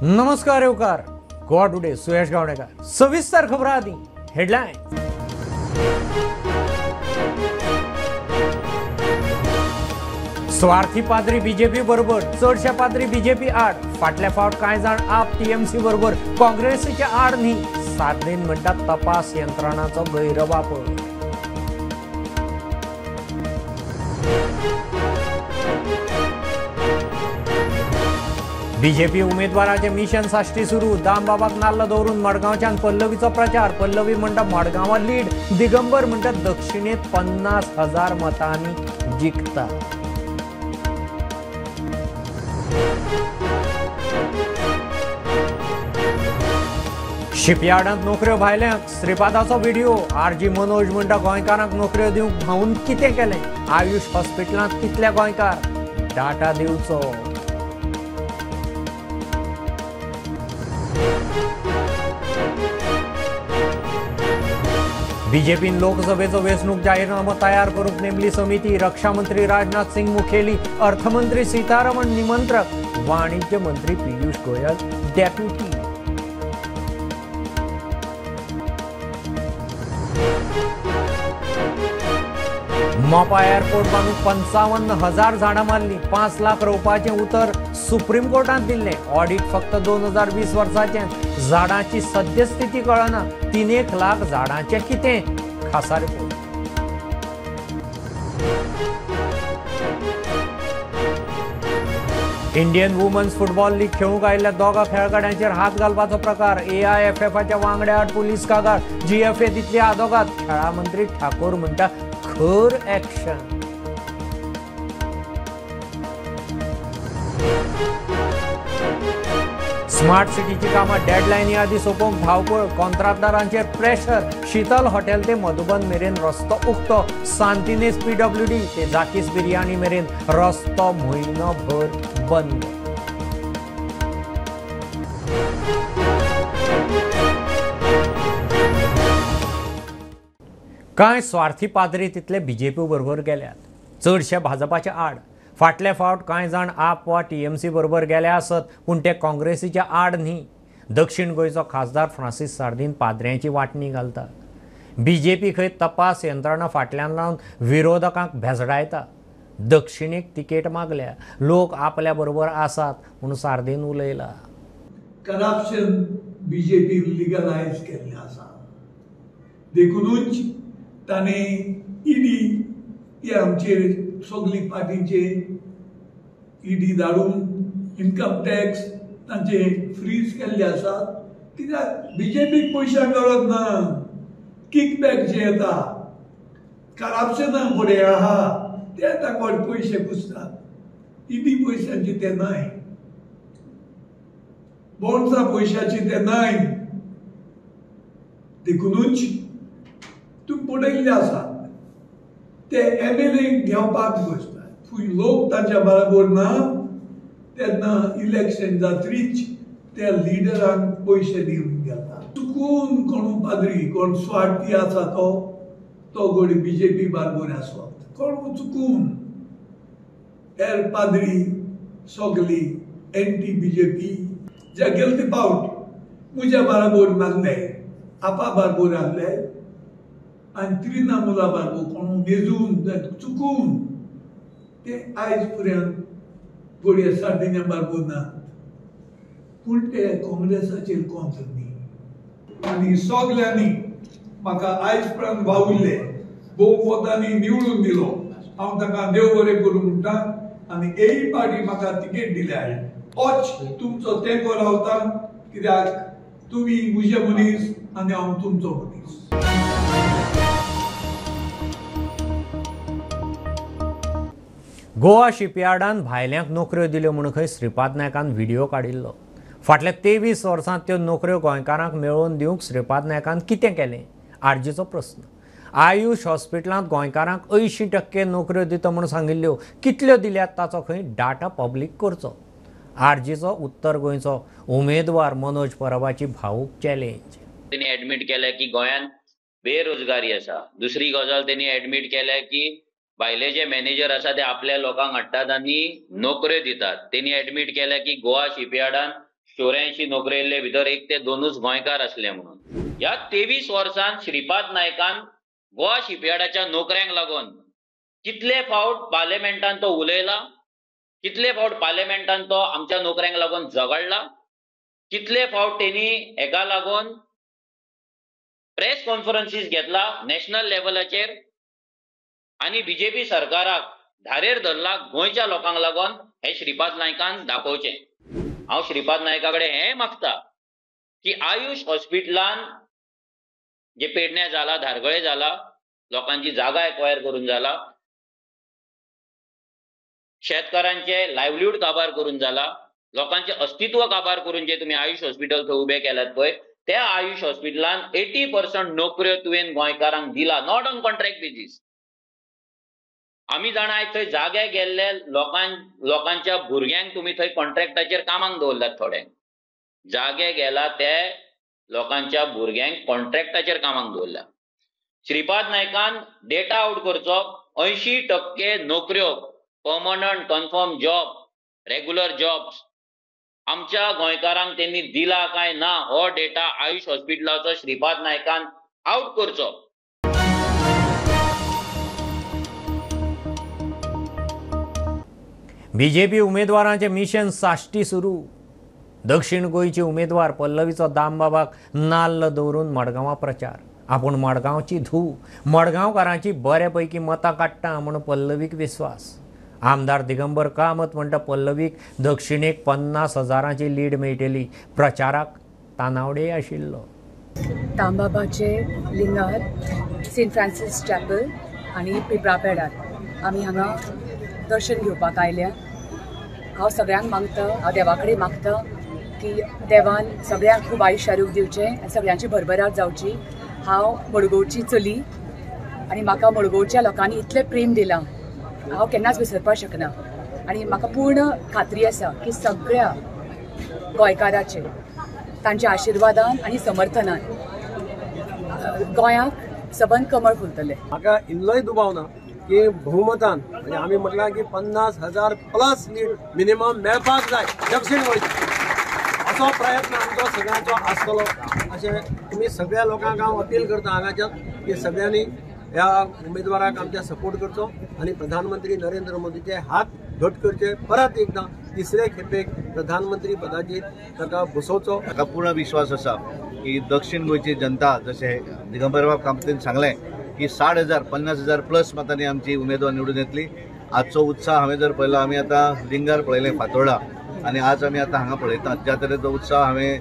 नमस्कार येवकार गोवा टुडे सुयश गावणेकर। सविस्तर खबरां आदी हेडलायन। स्वार्थी पाद्री बीजेपी बरोबर, चडशे पाद्री बीजेपी आड। फाटल्या फावट कांय जाण आप टीएमसी बरोबर काँग्रेसीच्या आड न्ही। सार्दीन म्हणटा तपास यंत्रणाचो गैरवापर। बीजेपी उमेदवाराचे मिशन साश्टी सुरू। दामबाबाक नाल्ल दवरून मडगांवच्यान पल्लवीचो प्रचार। पल्लवी म्हणटा मडगांवां लीड, दिगंबर म्हणटा दक्षिणेत 50,000 मतांनी जिखता। शिपयार्डांत नोकऱ्यो भायल्यांक, श्रीपादाचो व्हिडिओ। आरजी मनोज म्हणटा गोंयकारांक नोकऱ्यो दिवंक भाऊन कितें केलें? आयुष हॉस्पिटलांत कितले गोंयकार? डाटा दिवचो। बीजेपीन लोकसभेचो वेंचणूक जाहीरनामो तयार करूंक नेमली समिती। रक्षा मंत्री राजनाथ सिंग मुखेली, अर्थमंत्री सीतारमण निमंत्रक, वाणिज्य मंत्री पियूष गोयल डेप्युटी। मोपा एअरपोर्ट बांदूंक 55,000 झाडां मारली। 5 लाख रोवपाचें उतर सुप्रीम कोर्टान दिल्लें। ऑडिट फक्त 2020 वर्साचें। झाडांची सद्यस्थिती कळना। 3 लाख झाडांचें कितें? खासा report. Indian women's football league खेळूंक आयिल्ल्या दोगा खेळगड्यांचेर हात घालपाचो प्रकार। एआयएफएफाच्या वांगड्या आड पुलीस कागाळ। जीएफए दितली आदोगाद। खेळा मंत्री ठाकूर म्हणटा खर ऍक्शन। स्मार्ट सिटीची कामां डेडलायनी आदी सोंपोवंक धांवपळ। कॉन्ट्राक्टरांचेर प्रेशर। शीतल हॉटेल ते मधुबन मेरेन रस्तो उक्तो। सांतिनेज पीडब्ल्यूडी ते जाकीस बिर्याणी मेरेन रस्तो म्हयनोभर बंद। कांय स्वार्थी पाद्री तितले बीजेपी बरोबर गेल्यात, चडशे भाजपाच्या आड। फाटले फावट कांय जाण आप वा टीएमसी बरोबर गेले आसत, पूण ते काँग्रेसीच्या आड न्ही। दक्षिण गोंयचो खासदार फ्रांसीस सार्दीन पाद्र्यांची वांटणी घालता। बीजेपी खंय तपास यंत्रणा फाटल्यान लावन विरोधकांक भेजडायता। दक्षिणेक तिकेट मागल्या, लोक आपल्या बरोबर आसात म्हूण सार्दीन उलयला। करप्शन बीजेपी लिगलायज केल्लें आसा, देखूनच ताणें ईडी हे आमचेर सगळी पार्टीचे ईडी धाडून इनकम टॅक्स तांचे फ्रीज केल्ले आसात। कित्याक बीजेपीक पयशांक गरज ना, किकबॅक जे येता करप्शना फुडें आहा ते ताका पयशे पुसतात। ईडी पयशांची ते नाय, बॉन्ड्सा पयशांची ते नाय, देखूनच तुमी पळयल्ले आसात ते एमएलए घेवपाक बसतात। फूंय लोक तांच्या बरोबर ना तेन्ना इलेक्शन जात्रीच त्या लिडरांक पयशे दिवन घेता। चुकून कोण पाद्री कोण स्वार्थी आसा तो तो घडये बीजेपी बरोबर आसत, कोण चुकून हेर पाद्री सगली एंटी बीजेपी जे गेले ते पावट म्हज्या बरोबर नासले, आपा बरोबर आहले आनी त्रिनामुला बारबो कोण मेजून चुकून ते आयज पर्यंत घडये सार्दिन्या बारबो ना, पूण ते काँग्रेसाचेर कोंत्र न्ही। आनी सगल्यांनी म्हाका आयज पर्यंत वावुरले, भोव मतांनी निवडून दिलो, हांव तांकां देव बरें करूं म्हणटा। आनी एय पार्टी म्हाका तिकेट दिल्या, ओच तुमचो तेंको रावता, कित्याक तुमी म्हजे मनीस आनी हांव तुमचो मनीस। गोवा शिपयार्डान भायल्यांक नोकऱ्यो दिल्यो म्हूण खंय श्रीपाद नायकान व्हिडिओ काडिल्लो। फाटल्या 23 वर्सांत त्यो नोकऱ्यो गोंयकारांक मेळोवन दिवंक श्रीपाद नायकान कितें केलें? आरजीचो प्रस्न। आयुष हॉस्पिटलांत गोंयकारांक 80% नोकऱ्यो दिता म्हूण सांगिल्ल्यो, कितल्यो दिल्यात ताचो खंय डाटा पब्लीक करचो। आरजीचो उत्तर गोंयचो उमेदवार मनोज परबाची भावूक चॅलेंज। तेणी एडमीट केलें की गोंयांत बेरोजगारी आसा। दुसरी गजाल तेणी एडमीट केल्या की भायले जे मॅनेजर आसा ते आपल्या लोकांक हाडटात आनी नोकऱ्यो दितात। तेणी एडमीट केल्या की गोवा शिपयार्डान 84 नोकरे येयल्ले भितर 1 ते 2 गोंयकार आसले म्हणून. ह्या 23 वर्सांत श्रीपाद नायकान गोवा शिपयार्डाच्या नोकऱ्यांक लागून कितले फावट पार्लमेंटान तो उलयला, कितले फावट पार्लमेंटान तो आमच्या नोकऱ्यांक लागून झगडला, कितले फावट तेणी हेका लागून प्रेस कॉन्फरन्सीस घेतला नॅशनल लेवलाचेर आनी बीजेपी सरकाराक धारेर धरला गोंयच्या लोकांक लागून, हे श्रीपाद नायकान दाखोवचें. हांव श्रीपाद नायका कडेन हें मागता की आयुष हॉस्पिटलान जे पेडण्या जाला, धारगळे जाला, लोकांची जागा एक्वायर करून जाला, शेतकारांचे लायवलीहूड काबार करून जाला, लोकांचे अस्तित्व काबार करून जे तुमी आयुष हॉस्पिटल थंय उबे केल्यात पळय, त्या आयुष हॉस्पिटलान 80% नोकऱ्यो तुवें गोंयकारांक दिला, not on contract basis. आमी जाणा थंय जागे गेल्ले लोकांच्या भुरग्यांक तुमी थंय कॉन्ट्रॅक्टाचेर कामाक दवरल्यात, थोडे जागे गेला ते लोकांच्या भुरग्यांक कॉन्ट्रॅक्टाचेर कामाक दवरल्या. श्रीपाद नायकान डेटा आउट करचो, 80% नोकऱ्यो permanent confirm job, regular jobs आमच्या गोंयकारांक त्यांनी दिला काय ना हो डेटा आयुष हॉस्पिटलाचो श्रीपाद नायकान आउट करचो. बीजेपी उमेदवारांचे मिशन साश्टी सुरू. दक्षिण गोंयचे उमेदवार पल्लवीचो दामबाबाक नाल्ल दवरून मडगांवां प्रचार. आपूण मडगांवची धूव, मडगांवकारांची बरे पैकी मतां काडटा म्हूण पल्लवीक विस्वास. आमदार दिगंबर कामत म्हणटा पल्लवीक दक्षिणेक 50,000 लीड मेळटली. प्रचाराक तानावडे आशिल्लो. तांबाबाचे लिंगार सेंट फ्रांसीस चॅपल आनी पिपरापेडार आमी हांगा दर्शन घेवपाक आयल्या. हांव सगळ्यांक मागता, हांव देवा कडेन मागता की देवान सगळ्यांक खूब आयुश्य आरोग्य दिवचें आनी सगळ्यांची भरभराट जावची. हांव मडगांवची चली आनी म्हाका मडगांवच्या लोकांनी इतलें प्रेम दिलां, हांव केन्नाच विसरपाक शकना. आनी म्हाका पूर्ण खात्री आसा की सगळ्या गोंयकाराचे तांच्या आशिर्वादान आनी समर्थनान गोंयाक सबंद कमळ फुलतलें. म्हाका इल्लोय दुबाव ना की बहुमतान म्हणजे आमी म्हटलां की 50,000 प्लस लीड मिनिमम मेळपाक जाय दक्षिण गोंयची, असो प्रयत्न आमचो सगळ्यांचो आसतलो. अशें तुमी सगळ्या लोकांक हांव अपील करता हांगाच्यान की सगळ्यांनी ह्या उमेदवाराक आमच्या सपोर्ट करचो आनी प्रधानमंत्री नरेंद्र मोदीचे हात घट करचे, परत एकदां तिसरे खेपेक प्रधानमंत्री पदाचेर ताका बसोवचो. म्हाका पूर्ण विश्वास आसा की दक्षिण गोंयची जनता, जशें दिगंबरबाब कामतीन सांगलें की 60,000 50,000 प्लस मतांनी आमची उमेदवार निवडून येतली. आजचो उत्साह हांवें जर पळयलो, आमी आतां लिंगार पळयलें फातोर्डा आनी आज आमी आतां हांगा पळयतात, ज्या तरेचो उत्साह हांवें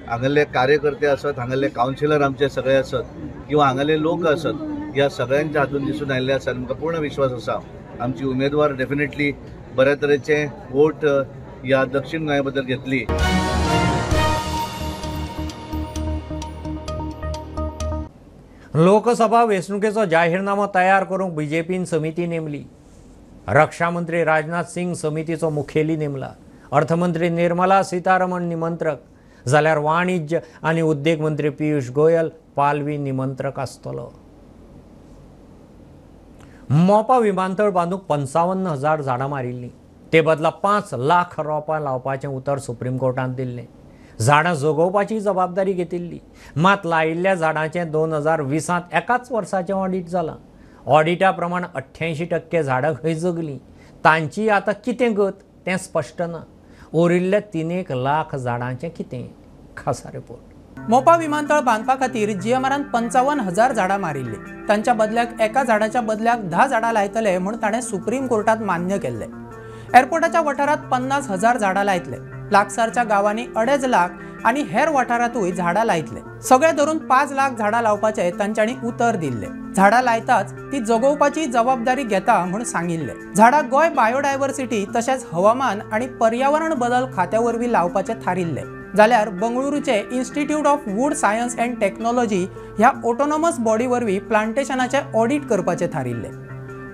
हांगल्ले कार्यकर्ते आसत, हांगल्ले कावन्सिलर आमचे सगळे आसत किंवा हांगल्ले लोक आसत, ह्या सगळ्यांच्या हातून दिसून आयिल्ले आसा. आनी म्हाका पूर्ण विश्वास आसा आमची उमेदवार डेफिनेटली बऱ्या तरेचे वोट ह्या दक्षिण गोंया बद्दल घेतली. लोकसभा वेंचणुकेचो जाहीरनामो तयार करूंक बीजेपीन समिती नेमली. रक्षा मंत्री राजनाथ सिंग समितीचो मुखेली नेमला. अर्थमंत्री निर्मला सीतारमण निमंत्रक, जाल्यार वाणिज्य आनी उद्देग मंत्री पियूष गोयल पालवी निमंत्रक आसतलो. मोपा विमानतळ बांदूंक 55,000 झाडां मारिल्लीं, ते बदला 5 लाख रोपां लावपाचें उतर सुप्रीम कोर्टान दिल्लें. झाडां जगोवपाची जबाबदारी घेतिल्ली, मात लायिल्ल्या झाडांचें 2020 एकाच वर्साचें ऑडीट जालां. ऑडिटा प्रमाण 88% झाडां खंय जगलीं, तांची आतां कितें गत तें स्पश्ट ना. उरिल्ल्या 3 लाख झाडांचें कितें? खासा रिपोर्ट. मोपा विमानतळ बांदपा खातीर जीएमआरान 55,000 झाडां मारिल्ली. तांच्या बदल्याक एका झाडाच्या बदल्याक 10 झाडां लायतले म्हूण ताणें सुप्रीम कोर्टात मान्य केल्लें. एअरपोर्टाच्या वाठारांत 50,000 झाडां लायतले, लागसारच्या गांवांनी 2.5 लाख आनी हेर वाठारांतूय झाडां लायतले. सगळे धरून 5 लाख झाडां लावपाचें तांच्यांनी उतर दिल्लें. झाडां लायताच ती जगोवपाची जबाबदारी घेता म्हूण सांगिल्लें. झाडां गोंय बायोडायवर्सिटी तशेंच हवामान आनी पर्यावरण बदल खात्या वरवीं लावपाचें थारिल्लें. जाल्यार बंगळुरूचे institute of wood science and technology ह्या ऑटोनॉमस बॉडी वरवीं प्लांटेशनाचें ऑडीट करपाचें थारिल्लें.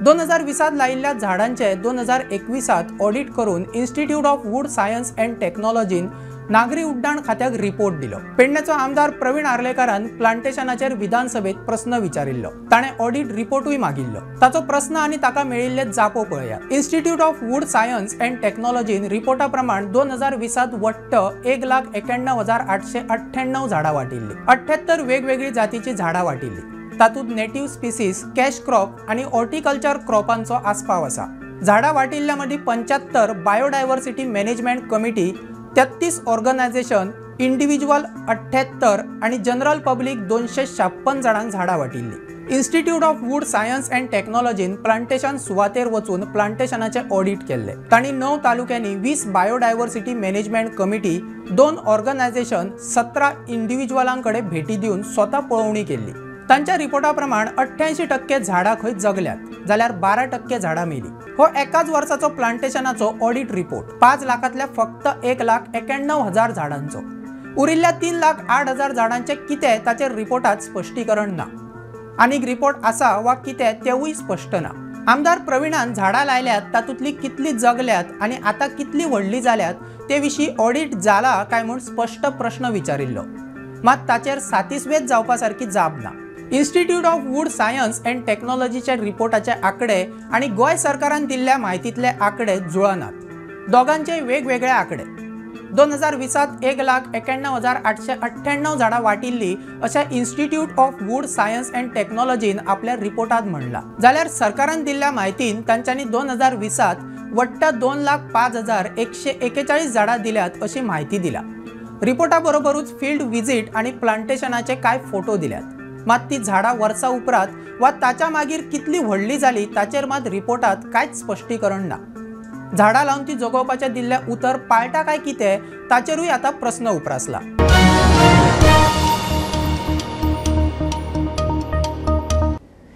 2020 लायिल्ल्या झाडांचे 2021 ऑडीट करून institute of wood science and टेक्नॉलॉजीन नागरी उड्डाण खात्याक रिपोर्ट दिलो. पेडण्याचो आमदार प्रवीण आर्लेकारान प्लांटेशनाचेर विधानसभेत प्रस्न विचारिल्लो. ताणें ऑडीट रिपोर्टूय मागिल्लो. ताचो प्रस्न आनी ताका मेळिल्ले जापो पळया. Institute of wood science and टेक्नॉलॉजीन रिपोर्टा प्रमाण 2020 वट्ट 1,91,898 झाडां वाटिल्ली. 78 वेगवेगळी जातीची झाडां वाटिल्ली. तातूंत नेटिव्ह स्पिसीस, कॅश क्रॉप आनी हॉर्टिकल्चर क्रॉपांचो आस्पाव आसा. झाडां वाटिल्ल्या मदीं 75 biodiversity management committee, 33 organisation, individual 78 आनी जनरल पब्लिक 256 जाणांक झाडां वाटिल्ली. Institute of wood science and टेक्नॉलॉजीन plantation सुवातेर वचून प्लांटेशनाचें ऑडिट केल्लें. तांणी 9 तालुक्यांनी 20 बायोडायवर्सिटी मॅनेजमेंट कमिटी, 2 ऑर्गनायझेशन, 17 इंडिव्हिज्युअलां कडेन भेटी दिवन स्वता पळोवणी केल्ली. तांच्या रिपोर्टा प्रमाण 88% झाडां खंय जगल्यात जाल्यार 12% झाडां मेली. हो एकाच वर्साचो प्लांटेशनाचो ऑडिट रिपोर्ट. 5 लाखांतल्या फक्त 1,91,000 झाडांचो. उरिल्ल्या 3,08,000 झाडांचे कितें ताचेर रिपोर्टात स्पश्टीकरण ना. आनीक रिपोर्ट आसा वा कितें तेवूय स्पश्ट ना. आमदार प्रवीणान झाडां लायल्यात तातूंतली कितली जगल्यात आनी आतां कितली व्हडली जाल्यात ते विशीं ऑडिट जाला काय म्हूण स्पश्ट प्रश्न विचारिल्लो. मात ताचेर सातिस्वेद जावपा सारकी जाप ना. Institute of wood science and टेक्नॉलॉजीच्या रिपोर्टाचे आंकडे आनी गोंय सरकारान दिल्ल्या म्हायतींतले आंकडे जुळनात. दोगांचे वेगवेगळे आंकडे. 2020 1,91,898 झाडां वाटिल्ली अशें institute of wood science and टेक्नॉलॉजीन आपल्या रिपोर्टांत म्हणलां. जाल्यार सरकारान दिल्ल्या म्हायतीन तांच्यांनी 2020 वट्ट 2,05,141 झाडां दिल्यात अशी म्हायती दिल्या. रिपोर्टा बरोबरूच फिल्ड विजीट आनी प्लांटेशनाचे कांय फोटो दिल्यात. मात ती झाडां वर्सा उपरांत वा ताच्या मागीर कितली व्हडली जाली ताचेर मात रिपोर्टांत कांयच स्पश्टीकरण ना. झाडां लावन ती जगोवपाचें दिल्लें उतर पाळटा काय कितें ताचेरूय आतां प्रस्न उप्रासला.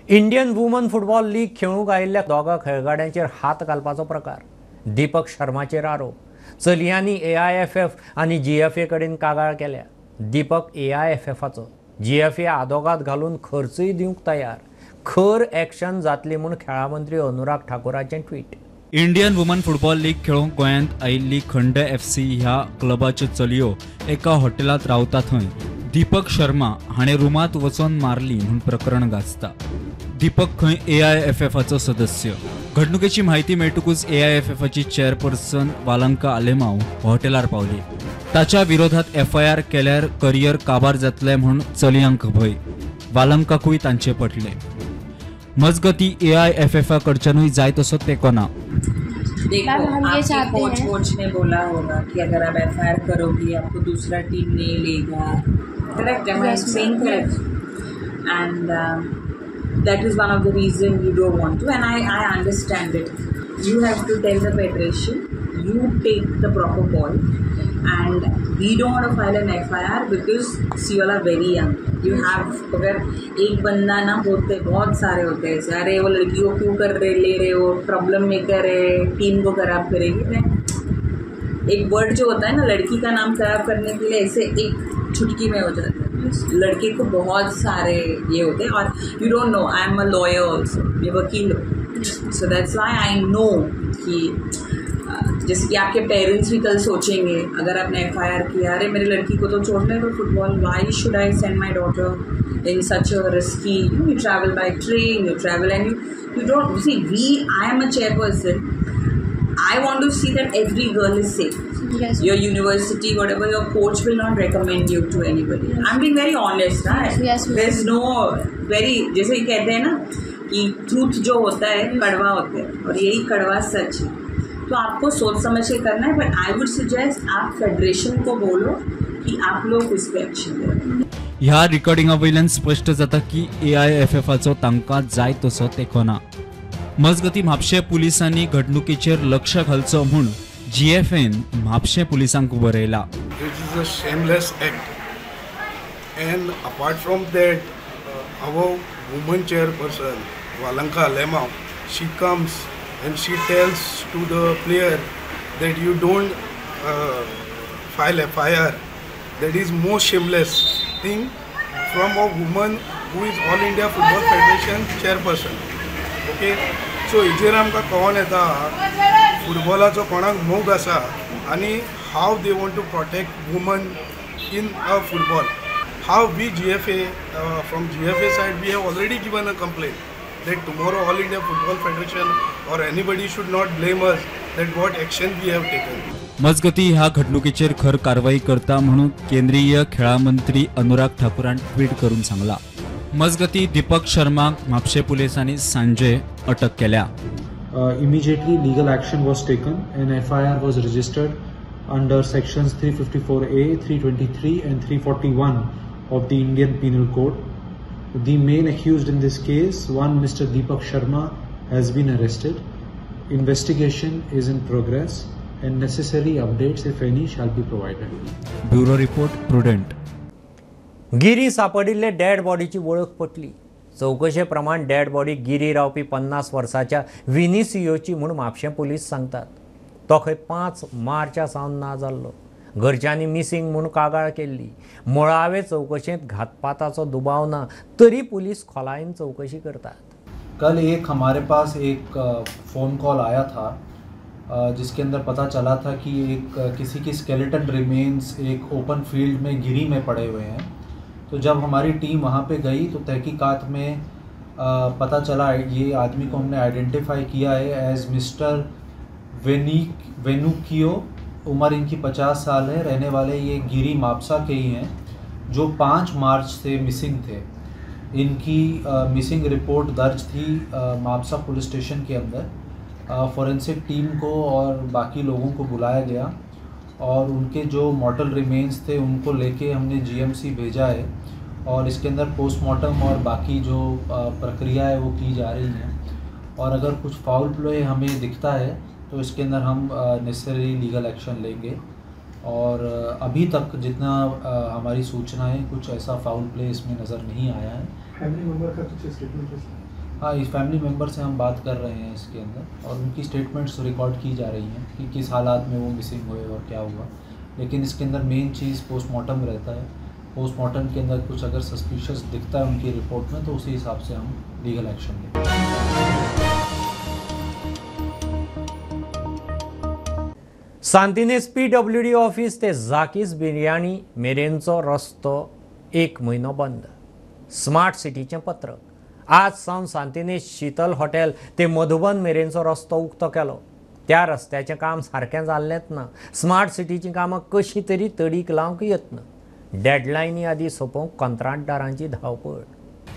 इंडियन वुमन फुटबॉल लीग खेळूंक आयिल्ल्या दोगां खेळगड्यांचेर हात घालपाचो प्रकार. दीपक शर्माचेर आरोप. चलयांनी AIFF आनी GFA कडेन कागाळ केल्या. दीपक AIFFाचो, GFA आदोगाद घालून खर्चूय दिवंक तयार. खर एक्शन जातली म्हूण खेळां मंत्री अनुराग ठाकूराचें tweet. Indian woman football league खेळूंक गोंयांत आयिल्ली खंड FC ह्या क्लबाच्यो चलयो एका हॉटेलांत रावता थंय दीपक शर्मा हाणें रुमांत वचून मारली म्हूण प्रकरण गाजता. दीपक खंय AIFFाचो सदस्य. घडणुकेची म्हायती मेळटकूच AIFFाची चेअरपर्सन वालंका आलेमाव हॉटेलार पावली. ताच्या विरोधात FIR केल्यार करियर काबार जातलें म्हूण चलयांक भंय. वालंकाकूय तांचे पटले. मजगती AIFFा कडच्यानूय जाय तसो तेंको ना. देखो, आपके कोच कोच ने बोला होगा कि अगर आप FIR करोगी आपको दूसरा टीम नहीं लेगा. Correct? Am I saying correct? And that is one of the reason you don't want to, and I understand it. You have to tell the federation, you take the proper call, and we don't want to file an FIR because you all are very young. You have, अगर एक बंदा ना होते बहुत सारे होते हैं ऐसे, अरे वो लड़की को क्यों कर रहे ले रहे हो, प्रॉब्लम मेकर है, टीम को खराब करेगी. मैं एक वर्ड जो होता है ना, लड़की का नाम खराब करने के लिए ऐसे एक चुटकी में हो जाता है. लड़के को बहुत सारे ये होते हैं, और you don't know, I am a lawyer also, मैं वकील हूँ, so that's why I know कि जैसे कि आपके पेरेंट्स भी कल सोचेंगे अगर आपने FIR किया, अरे मेरी लड़की को तो छोड़ने दो football, why should I send my daughter in such a risky, you travel by train, you travel and you don't see, we, I am a chairperson, I want to see that every girl is safe. Yes. Your university, whatever, your coach will not recommend you to anybody. Yes. I'm being very honest, right? Yes. There's no very, जैसे कहते हैं ना कि truth जो होता है कड़वा होता है, और यही कड़वा सच है. तो आपको सोच समझ के करना है, बट I would suggest आप फेडरेशन को बोलो कि आप लोग उस पर एक्शन लें. ह्या रिकॉर्डिंगा वयल्यान स्पश्ट जाता की AIFFाचो तांकां जाय तसो तेंको ना. मजगती म्हापशें पुलिसांनी घडणुकेचेर लक्ष घालचो म्हूण GFAन म्हापशें पुलिसांक बरयला. It is a shameless act, and apart from that our woman chairperson Valanka Alemao, she comes and she tells to the player that you don't file FIR. That is most shameless thing from a woman who is All India Football Federation chairperson. Okay, so हेजेर आमकां कळोन येता फुटबॉलाचो कोणाक मोग आसा आनी how they want to protect woman in a football. How we GFA, from GFA side we have already given a complaint. that tomorrow All India Football Federation or anybody should not blame us that what action we have taken. मजगती ह्या घडणुकीचेर खर कारवाई करता म्हणून केंद्रीय खेळा मंत्री अनुराग ठाकूरान tweet करून सांगला. मजगती दीपक शर्माक म्हापशें पुलिसांनी सांजे अटक केल्या. Immediately legal action was taken and FIR was registered under sections 354A, 323 and 341 of the Indian Penal Code. The main accused in this case, one Mr. Deepak Sharma, has been arrested. Investigation is in progress and necessary updates, if any, shall be provided. Bureau Report, Prudent. Giri सापडिल्ले dead बॉडीची वळख पटली. चवकशे प्रमाण dead body Giri रावपी 50 वर्साच्या विनिसियोची म्हूण म्हापशें police सांगतात. तो खंय 5 मार्चा सावन ना जाल्लो. घरच्यांनी मिसिंग म्हूण कागाळ केल्ली. मुळावे चवकशेंत घातपाताचो दुबाव ना तरी पुलीस खोलायेन चवकशी करतात. कल एक हमारे पास एक फ़ोन कॉल आया था जिसके अंदर पता चला था कि एक किसी की स्केलेटन रिमेन्स एक ओपन फील्ड में गिरी में पड़े हुए हैं. तो जब हमारी टीम वहाँ पे गई तो तहकीकात में पता चला ये आदमी को हमने आइडेंटिफाई किया है एज मिस्टर वेनुकियो. उम्र इनकी 50 साल है, रहने वाले ये गिरी मापसा के ही हैं, जो 5 मार्च से मिसिंग थे. इनकी मिसिंग रिपोर्ट दर्ज थी मापसा पुलिस स्टेशन के अंदर. फॉरेंसिक टीम को और बाकी लोगों को बुलाया गया और उनके जो मॉर्टल रिमेन्स थे उनको लेके हमने जीएमसी भेजा है और इसके अंदर पोस्टमार्टम और बाकी जो प्रक्रिया है वो की जा रही है. और अगर कुछ फाउल प्ले हमें दिखता है तो इसके अंदर हम नेसेसरी लीगल एक्शन लेंगे. और अभी तक जितना हमारी सूचना है कुछ ऐसा फाउल प्ले इसमें नज़र नहीं आया है. फैमिली मेम्बर का कुछ स्टेटमेंट? हाँ, इस फैमिली मेम्बर से हम बात कर रहे हैं इसके अंदर और उनकी स्टेटमेंट्स रिकॉर्ड की जा रही हैं कि किस हालात में वो मिसिंग हुए और क्या हुआ. लेकिन इसके अंदर मेन चीज़ पोस्टमार्टम रहता है. पोस्टमार्टम के अंदर कुछ अगर सस्पिशियस दिखता है उनकी रिपोर्ट में तो उसी हिसाब से हम लीगल एक्शन लेंगे. सांतिनेज पीडब्ल्यूडी ऑफिस ते जाकीस बिर्याणी मेरेनचो रस्तो 1 म्हयनो बंद. स्मार्ट सिटीचें पत्रक. आज सावन सांतिनेज शीतल हॉटेल ते मधुबन मेरेनचो रस्तो उक्तो केलो. त्या रस्त्याचें काम सारकें जाल्लेंच ना. स्मार्ट सिटीचीं कामां कशीं तरी तडीक लावंक यत्न. डेडलायनी आदी सोंपोवंक कंत्राटदारांची धांवपळ.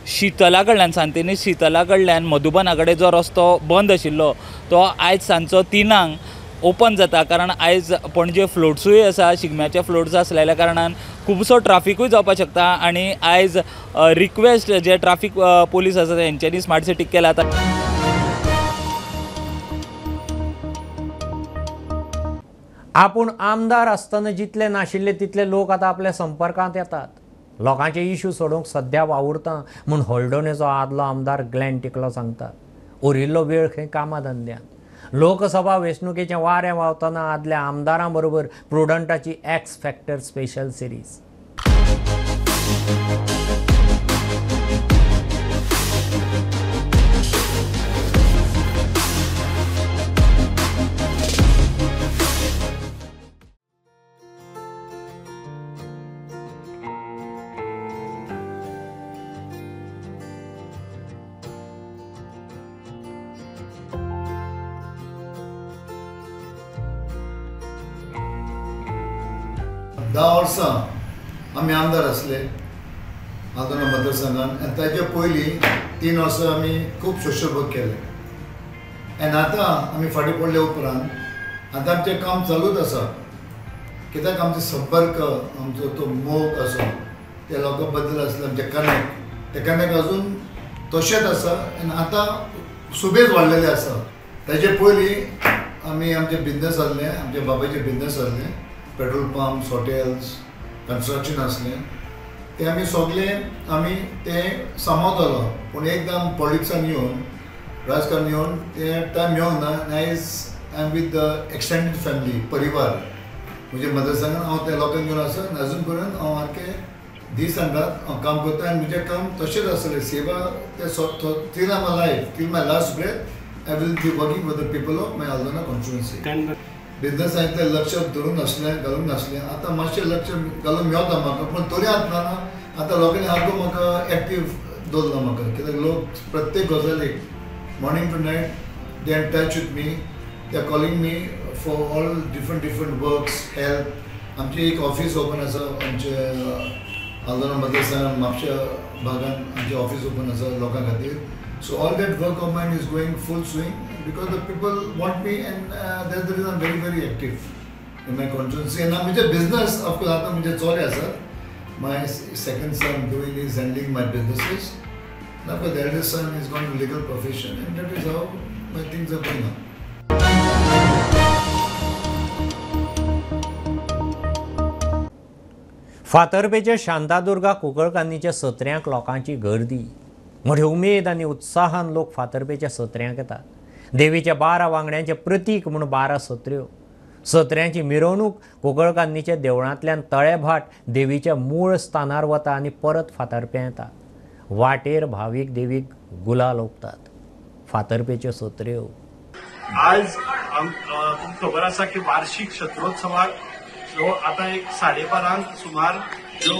शीतला कडल्यान सांतिनेज शीतला कडल्यान मधुबना कडेन जो रस्तो बंद आशिल्लो तो आयज सांजचो 3 ओपन जाता, कारण आयज पणजे फ्लोट्सूय आसा, शिगम्याचे फ्लोट्स आसलेल्या कारणान खुबसो ट्राफिकूय जावपाक शकता. आनी आयज रिक्वेस्ट जे ट्राफीक पोलीस आसा तेंच्यांनी स्मार्ट सिटीक केला. आपूण आमदार आसतना जितले नाशिल्ले तितले लोक आतां आपल्या संपर्कांत येतात. लोकांचे इश्यू सोडोवंक सद्या वावुरता म्हूण हळदोणेचो आदलो आमदार ग्लॅन टिकलो सांगता. उरिल्लो वेळ खंय कामा धंद्यान. लोकसभा वेंचणुकेचें वारें व्हांवतना आदल्या आमदारां बरोबर प्रुडंटाची एक्स फॅक्टर स्पेशल सिरीज. धा वर्सां आमी आमदार आसले आल्दोना मतदारसंघान आनी ताजे पयलीं 3 वर्सां आमी खूब सोशल वर्क केलें. आनी आतां आमी फाटीं पडले उपरांत आतां आमचें काम चालूच आसा. कित्याक आमचो संपर्क, आमचो तो मोग आसा त्या लोकां बद्दल आसले आमचे कनेक्ट, ते कनेक्ट अजून तशेंच आसा आनी आतां सुबेज वाडलेले आसा. ताजे पयलीं आमी आमचे बिजनस आसले, आमच्या बाबाचे बिजनस आसले, पेट्रोल पंप्स, हॉटेल्स, कन्स्ट्रक्शन आसलें, ते आमी सगळे आमी ते सांबाळतालो. पूण एकदम पॉलिटिक्सान येवन, राजकारण येवन ते टायम येवंक ना. आनी आयज I am with the extended family, परिवार म्हज्या मतदारसंघान हांव त्या लोकांक घेवन आसा आनी अजून पर्यंत हांव सारकें दीस आनी रात हांव काम करता आनी म्हजें काम तशेंच आसलें. सेवा ते till my life, till my last breath I will be working for the people of my Aldona constituency. Business हांवें तें लक्ष धरून नासलें, घालूंक नासलें. आतां मातशें लक्ष घालूंक मेवता म्हाका, पूण तरी आसतना आतां लोकांनी सारको म्हाका एक्टीव दवरला म्हाका, कित्याक लोक प्रत्येक गजालीक morning to night they are in touch with me, they are calling me for all different different works help. आमची एक ऑफिस ओपन आसा आमचे आल्दोना मतदारसंघात म्हापशा भागान आमचें ऑफिस ओपन आसा लोकां खातीर. So all that work of mine is going full swing because the people want me and that's the reason I am very very active in my constituency. And म्हजे बिजनस ऑफकोर्स आतां म्हजे चले आसात. My second son doing is handling my businesses. Now the eldest son is gone to legal profession and that is how my things are going on. फातर्पेच्या Shantadurga कुंकळकान्नीच्या सत्र्यांक लोकांची गर्दी. मोठे उमेद आनी उत्साहान लोक फातर्पेच्या सत्र्यांक येतात. देवीच्या 12 वांगड्यांचें प्रतीक म्हूण 12 सत्र्यो. सत्र्यांची मिरवणूक कुंकळकान्नीच्या देवळांतल्यान तळेभाट देवीच्या मूळ स्थानार वता आनी परत फातर्प्यां येता. वाटेर भावीक देवीक गुलाल ओंपतात. फातर्पेच्यो सत्र्यो. आज तुमकां खबर आसा की वार्षिक शत्रोत्सवाक जो आतां एक 12:30 सुमार जो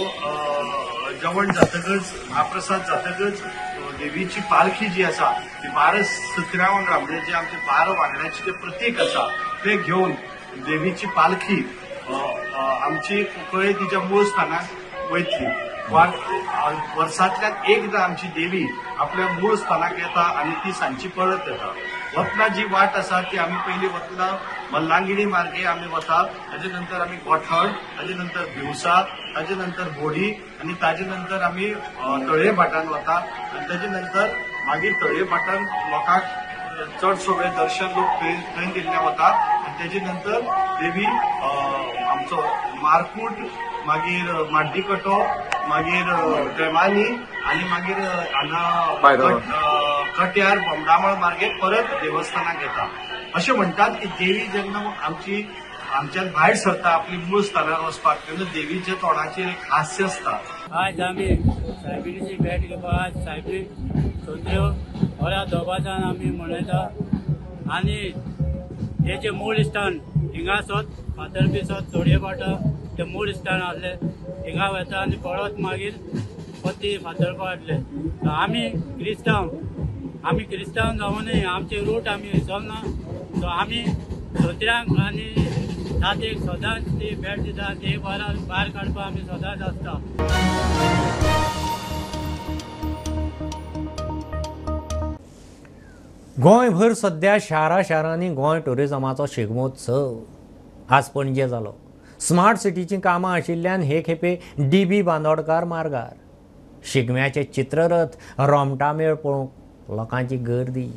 जेवण जातकच महाप्रसाद जातकच देवीची पालखी जी आसा ती 12 सत्र्या वांगडा म्हणजे जे आमचे 12 वांगड्याचे जे प्रतीक आसा ते घेवन देवीची पालखी आमची कुंकळे तिच्या मूळ स्थानाक वयतली. वर्सांतल्यान एकदां आमची देवी आपल्या मूळ स्थानाक येता आनी ती सांजची परत येता. वतना जी वाट आसा ती आमी पयलीं वतना मल्लांगिणी मार्गे आमी वता, ताजे नंतर आमी गोठण, ताजे नंतर भिवसा, ताजे नंतर बोडी आनी ताजे नंतर आमी तळये भाटान वता आनी ताजे नंतर मागीर तळये भाटान लोकांक चडसो वेळ दर्शन लोक थंय दिल्ले वता आनी ताजे नंतर देवी आमचो मारकूट, मागीर माड्डीकटो, मागीर ड्रेमानी आनी मागीर हांगा कट्यार बोमडामळ मार्गे परत देवस्थानाक येता. अशें म्हणटात की देवी जेन्ना आमची आमच्यान भायर सरता आपली मूळ स्थानार वचपाक तेन्ना देवीच्या तोंडाचेर एक हास्य आसता. आज आमी सायबिणीची भेट घेवपाक आज सायबीण सत्र्यो बऱ्या दबाज्यान आमी मनयता आनी तेचें मूळ स्थान हिंगा सोद फातर्पी सोद तोडये पाटा ते मूळ स्थान आसले हिंगा वता आनी परत मागीर पत्ती फातर्पा हाडले. आमी क्रिस्तांव, आमी क्रिस्तांव जावनय आमचे रूट आमी विसरना. सो आमी सत्र्यांक आनी जातीक सदांच ती भेट दिता, ते भायर काडपाक आमी सदांच आसता. गोंयभर सध्या शारा शारांनी गोंय टुरिजमाचो शिगमोत्सव आज पणजे जालो. स्मार्ट सिटीचीं कामां आशिल्ल्यान हे खेपे डीबी बांदोडकार मार्गार शिगम्याचे चित्ररथ रोमटामेळ पळोवंक लोकांची गर्दी.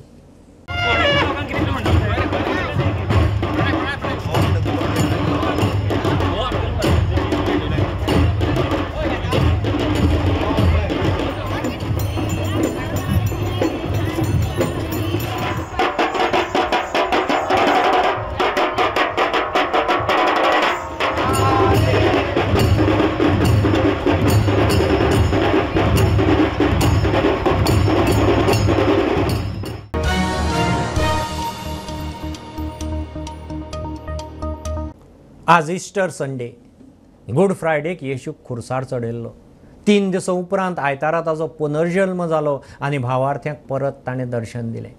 आज इस्टर संडे, गुड फ्रायडेक येशूक खुर्सार चडयल्लो. 3 दिसां उपरांत आयतारा ताजो पुनर्जल्म जालो आनी भावार्थ्यांक परत ताणें दर्शन दिलें.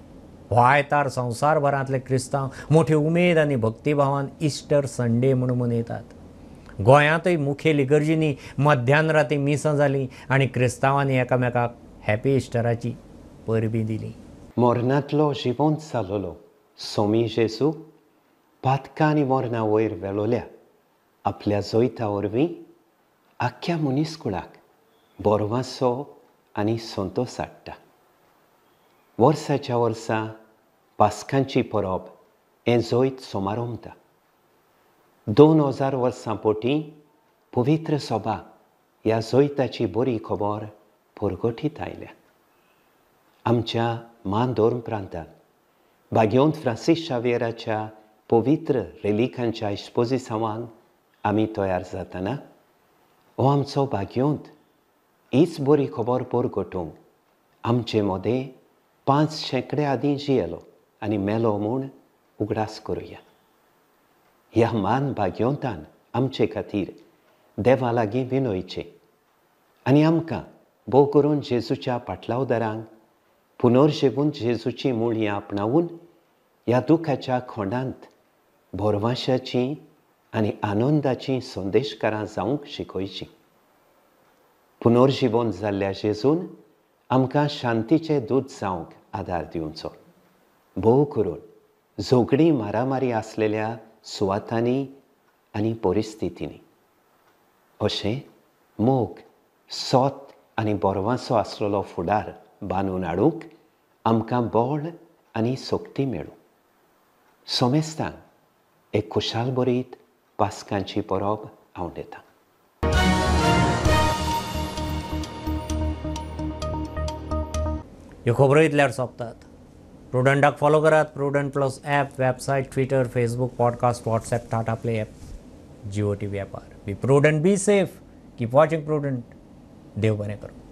हो आयतार संवसारभरांतले क्रिस्तांव मोठी उमेद आनी भक्तिभावान इस्टर संडे म्हूण मनयतात. गोंयांतय मुखेल इगर्जींनी मध्यान राती मिसां जालीं आनी क्रिस्तांवांनी एकामेकाक हॅपी इस्टराची परबीं दिली. मरणांतलो जिवंत जालोलो सोमी जेजू पातकां आनी मरणां वयर वेलोल्या आपल्या जैता वरवीं आख्ख्या मनीसकुळाक बरवासो आनी संतोस हाडटा. वर्साच्या वर्सा पास्कांची परब हें जैत समारंभता. 2000 वर्सां पोटी पवित्र सभा ह्या जैताची बरी खबर परगटीत आयल्या. आमच्या मान धर्म प्रांतांत भाग्यवंत फ्रांसीस शाव्येराच्या पवित्र रेलिकांच्या इस्पोजिसांवान आमी तयार जातना हो आमचो भाग्यवंत हीच बरी खबर परगटूंक आमचे मदें 5 शेंकडे आदीं जियेलो आनी मेलो म्हूण उगडास करुया. ह्या मान भाग्यवंतान आमचे खातीर देवा लागीं विनयचें आनी आमकां भोव करून जेजूच्या पाटलावदारांक पुनर्जिवून जेजूची मुळयां आपणावून ह्या दुखाच्या खोंडांत भरवाशाची आनी आनंदाची संदेशकारां जावंक शिकयची. पुनर्जिवन जाल्ल्या जेजून आमकां शांतीचे दूत जावंक आदार दिवचो, भोव करून झगडीं मारामारी आसलेल्या सुवातांनी आनी परिस्थितींनी. अशें मोग, सोत आनी बरवासो आसलेलो फुडार बांदून हाडूंक आमकां बळ आनी शक्ती मेळूं. सोमेस्तांक एक खुशाल बरीत पास्कांची परब हांव दितां. ह्यो खबरो इतल्यार सोंपतात. प्रुडंटाक फॉलो करात. Prudent plus app, website, Twitter, Facebook, podcast, WhatsApp, Tata Play app, Jio TV ॲपार. Be prudent, be safe, keep watching Prudent. देव बरें करूं.